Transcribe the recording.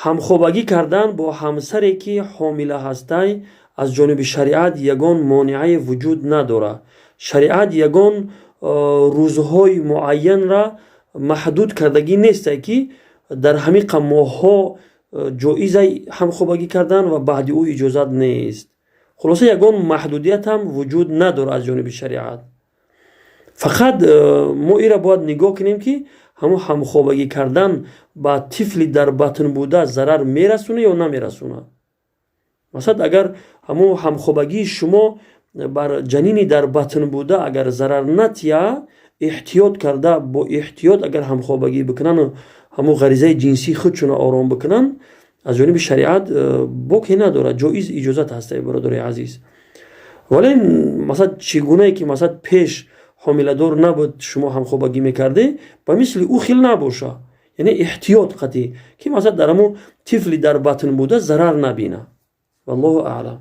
Ҳамхобагӣ кардан бо ҳамсаре, ки ҳомила ҳастай, аз ҷониби шариат ягон монеае вуҷуд надорад. Шариат ягон рӯзҳои муайянра маҳдуд кардагӣ нестай, ки дар ҳамиқа моҳҳо ҷоизай ҳамхобагӣ кардан ва баъди ӯ иҷозат нест. Хулоса, ягон маҳдудиятам вуҷуд надорад аз ҷониби шариат. Фақат мо инра бояд нигоҳ кунем, ки ҳамон ҳамхобагӣ кардан ба тифли дар батн буда зарар мерасонад ё намерасонад. Масалан, агар ҳамон ҳамхобагии шумо бар ҷанини дар батн буда агар зарар натия, эҳтиёт карда, бо эҳтиёт агар ҳамхобагӣ бикунану ҳамон ғаризаи ҷинсии худшонро ором бикунанд, аз ҷониби шариат боке надорад, ҷоиз, иҷозат ҳаста, бародари азиз. Вале, масалан, чӣ гунае ки, масалан, пеш ҳомиладор набуд, шумо ҳамхобагӣ мекарде, ба мисли ӯ хел набоша, яъне эҳтиёт қатӣ, ки масалан дар ҳамон тифли дар батн буда зарар набина. Валлоҳу аълам.